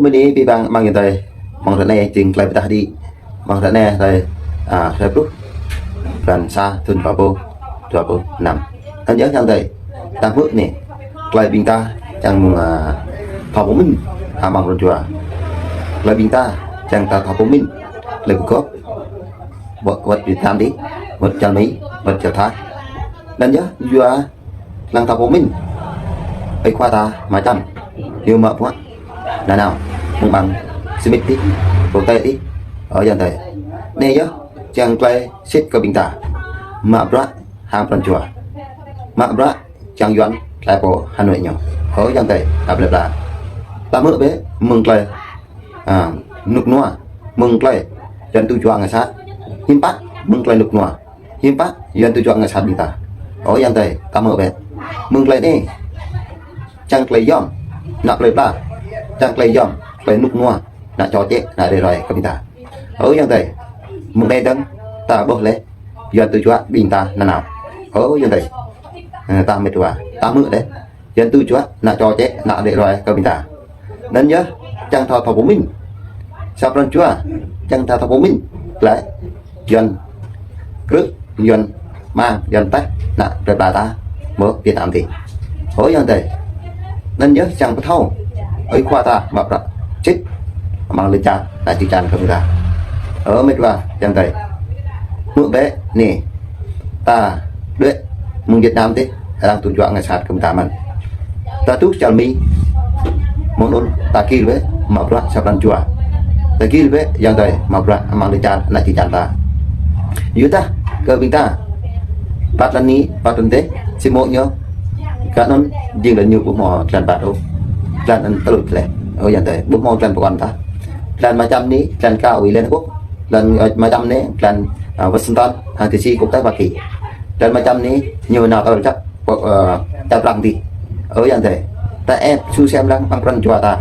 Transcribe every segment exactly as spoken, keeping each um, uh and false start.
Anai ƀing amăng ayŏng adơi, mơ̆ng ră anai jing tơlơi pơdah đĭ. Mơ̆ng ră anai tơlơi, a, tơlơi pluh blan sa thŭn dua rơbâo dua pluh năm. Anŭn yơh ayŏng adơi, ta hmư̆ anai, tơlơi ƀing ta čang mơ̆ng, a, thâo pơmĭn, a, amăng pran jua. Tơlơi ƀing ta čang ta thâo pơmĭn, tơlơi pơgop, wơ̆t, wơ̆t Việt Nam dih, wơ̆t čar Mi, wơ̆t čar Thái. Anŭn yơh yua lăng ta pơmĭn. Ơi khua ta mơčăm, ñu mă bruă nanao mơ̆ng ƀăng sơmit dih, quốc tế dih. Ơ ayŏng adơi, anai yơh čang tơlơi sĭt kơ ƀing ta mă bruă hăng pran jua, mă bruă čang Yuan tơlơi pô Hà Nội ñu. Ơ ayŏng adơi, a, plơi pla. Ta hmư̆ bĕ mơ̆ng tơlơi, a, rơnŭk rơnua, mơ̆ng tơlơi Yuan tŭ juă ngă sat. Hiư̆m pă mơ̆ng tơlơi rơnŭk rơnua, hiư̆m pă Yuan tŭ juă ngă sat ƀing ta. Ơ ayŏng adơi, ta hmư̆ bĕ. Mơ̆ng tơlơi anai, čang tơlơi yom, ană plơi pla, čang tơlơi yom, tơlơi rơnŭk rơnua, ană čô čĕ, ană rơih ruai kơ ƀing ta. Ơ ayŏng adơi, mơ̆ng anai dơ̆ng, ta ƀuh laih, Yuan tŭ juă ƀing ta nanao. Ơ ayŏng adơi, ơ, ta mĕt wa, ta hmư̆ laih. Yuan tŭ juă, ană čô čĕ, ană rơih ruai kơ ƀing ta. Anŭn yơh, čang ta thâo pơmĭn. Sa pran jua, čang ta thâo pơmĭn. Laih, Yuan krư̆, Yuan mang, Yuan teh, ană plơi pla ta, mơ̆ng Việt Nam dih. Ơ ayŏng adơi. Anŭn yơh, čang pơthâo. Ơi khua ta, mă bruă sĭt, amăng lŏn čar, ană čư̆ čan kơ ƀing ta. Ơ mĕt wa, ayŏng adơi. Hmư̆ bĕ, anai. Ta đuaĭ mơ̆ng Việt Nam dih, arăng tŭ juă ngă sat kơ ƀing ta mơ̆n. Ta truh čar Mi, mơ̆ng anŭn ta gir bĕ, mă bruă sa pran jua. Ta gir bĕ, ayŏng adơi, mă bruă amăng lŏn čar, ană čư̆ čan ta. Yua dah, kơ ƀing ta, păt lŏn anai, păt lŏn dih, či mơ̆ ñu, kơ anŭn, jing lŏn ñu ƀu hmâo jơlan păt ôh. Jơlan anŭn tơlŭč laih, ơ ayŏng adơi, ƀu hmâo jơlan pơkŏn ta. Jơlan mơčăm anai, jơlan kơ ui Liên Hợp Quốc. Jơlan, ơ, mơčăm anai, jơlan, ơ, Washington, hăng DC, quốc tế Hoa Kỳ. Jơlan mơčăm anai, ñu nao tơl čăp, quốc, ơ, čăp lăng dih. Ơ ayŏng adơi. Ta ĕp su sem lăng ƀăng pran jua ta.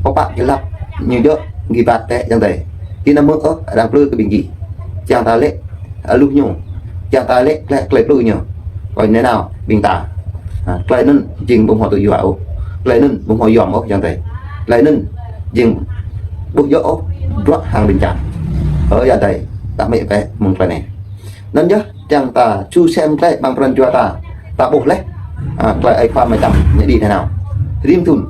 Pơpă kơ lăp ñu djơ̆ gĭ ƀat tĕ ayŏng adơi. Dih anăm mơ̆ ôh, arăng plư kơ ƀing gih. Čang ta lĕ, ơ, luh ñu. Čang ta lĕ, klĕ, klĕ plư ñu. Kơ anai nao, ƀing ta. Ha, tơlơi anŭn jing ƀu hmâo tŭ juă ôh. Tơlơi anŭn ƀu hmâo yom ôh ayŏng adơi. Tơlơi anŭn jing ƀu djơ̆ ôh, bruă hăng ƀing čang. Ơ ayŏng adơi, ta mĕt wa mơ̆ng tơlơi anai. Anŭn yơh, čang ta su sem tơlơi ƀăng pran jua ta. Ta ƀuh laih. A, tơlơi ơi khua mơčăm ñu đĭ nanao. Rĭm thŭn.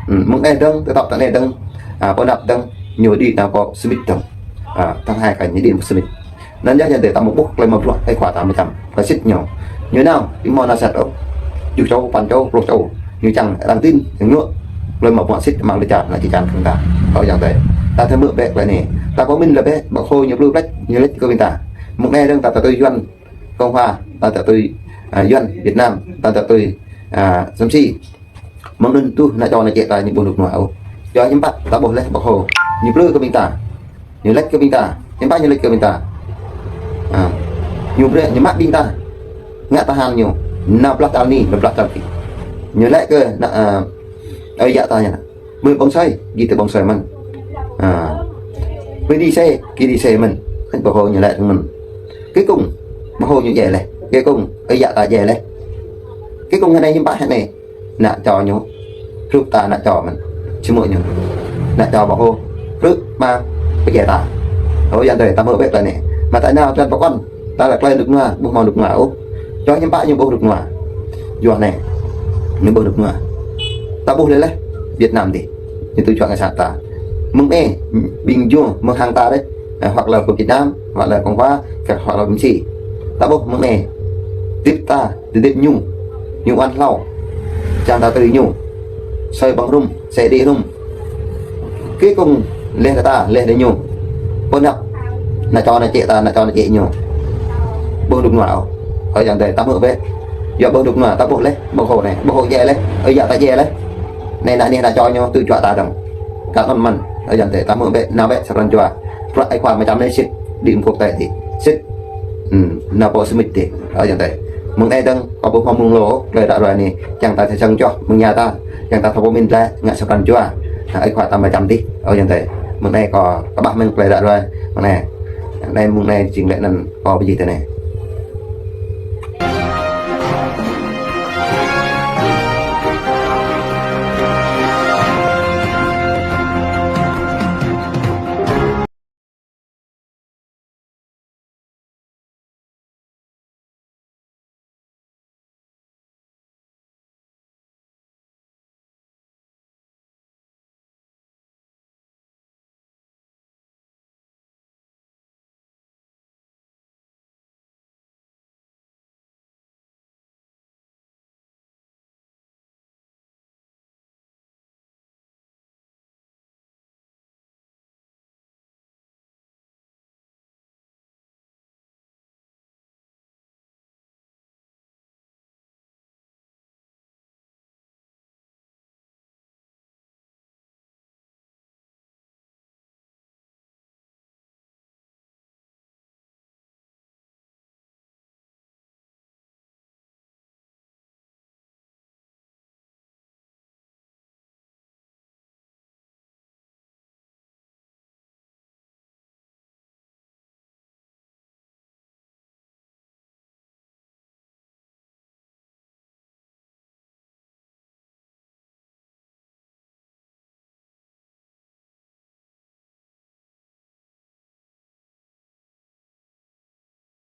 Ư, mơ̆ng anai dơ̆ng, tơtŏp tơ anai dơ̆ng. A, pơ anăp dơ̆ng, ñu đĭ nao pơ sơmit dơ̆ng. A, tháng hai kơ ñu đĭ pơ sơmit. Anŭn yơh, anŭn yơh ta mơ̆ ƀuh tơlơi mă bruă ơi khua ta mơčăm. Tơlơi sĭt ñu. Ñu nao, ƀing hmâo ană sat ôh. Tơjuh čô, păn čô, pluh čô. Ñu čang arăng tin, ñu ngă. Tơlơi mă bruă sĭt amăng lŏn čar, ană čư̆ čan kơ ƀing ta. Ơ ayŏng adơi. Ta thâo hmư̆ bĕ tơlơi anai. Ta pơmĭn laih bĕ, Bác Hồ ñu plư plĕč, ñu lĕč kơ ƀing ta. Mơ̆ng anai dơ̆ng ta tui Yuan Cộng hòa, ta tui, a, Yuan Việt Nam, ta tui, a, Sam Si. Mơ̆ng anŭn tŭ ană čô ană čĕ ta ñu ƀu rơnŭk rơnua ôh. Yua hiư̆m pă ta ƀuh laih Bác Hồ. Ñu plư kơ ƀing ta. Ñu lĕč kơ ƀing ta. Hiư̆m pă ñu lĕč kơ ƀing ta. A, ñu brơi, ñu mă ƀing ta. Ngă tơhan ñu. Nao blah čar anai, nao blah čar adih. Ñu lĕ kơ, nao, a, ơi yă ta ñu nao. Mơi ƀong sơi, gih tơ ƀong sơi mơ̆n. A, mơi đĭ sơi, gih đĭ sơi mơ̆n. Anŭn Bác Hồ ñu lĕ tơ̆ng mơ̆n. Kơ kông, Bác Hồ ñu djai laih. Kơ kông, ơi yă ta djai laih. Kơ kông hơnai hiư̆m pă hơnai. Ană čô ñu, krư̆ ta ană čô mơ̆n. Či mơ̆ ñu. Ană čô Bác Hồ, krư̆ mă pơdjai ta. Ơ ayŏng adơi, ta hmư̆ bĕ tơlơi anai. Mă ta nao tơlơi pơkŏn, ta lăi tơlơi rơnŭk rơnua, ƀu hmâo rơnŭk rơnua ôh. Yua hiư̆m pă ñu ƀu rơnŭk rơnua. Yua anai, ñu ƀu rơnŭk rơnua. Ta ƀuh laih laih, Việt Nam dih. Ñu tŭ juă ngă sat ta. Mơ̆ng anai, ƀing ñu, mơ̆ng hăng ta dih. Ơ, hoặc là kơ Việt Nam, hoặc là Cộng hòa, hoặc là Sam Si. Ta ƀuh mơ̆ng anai. Hơdip ta, hơdip ñu. Ñu ƀuăn hlâo. Čang ta tui ñu. Sơi ƀơ̆ng hrŭm, sơi đĭ hrŭm. Kơ kông laih kơ ta, laih kơ ñu. Pơ anăp. Ană čô ană čĕ ta, ană čô ană čĕ ñu. Ƀu rơnŭk rơnua ôh. Ơ ayŏng adơi, ta hmư̆ bĕ. Yua ƀu rơnŭk rơnua, ta ƀuh laih. Bác Hồ anai, Bác Hồ djai laih. Ơi yă ta djai laih. Anai ană anai ană čô ñu tŭ juă ta dơ̆ng. Kơ anŭn mơ̆n. Ơ ayŏng adơi, ta hmư̆ bĕ, nao bĕ sa pran jua. Bruă ơi khua mơčăm anai sĭt. Đĭ mơ̆ng quốc tế dih. Sĭt. Ư, nao pơ sơmit dih. Ơ ayŏng adơi. Mơ̆ng anai dơ̆ng, kâo ƀu hmâo mơ̆ng lu, tơlơi ră ruai anai, čang ta thâo čang čoh, mơ̆ng ñu ta, čang ta thâo pơmĭn tơlơi, ngă sa pran jua. Ơi khua ta mơčăm dih, ơ ayŏng adơi. Mơ̆ng anai kâo, kâo ƀuh mơ̆ng tơlơi ră ruai, mơ̆ng anai. Anai mơ̆ng anai jing lĕ anŭn, kâo pơjing tơ anai.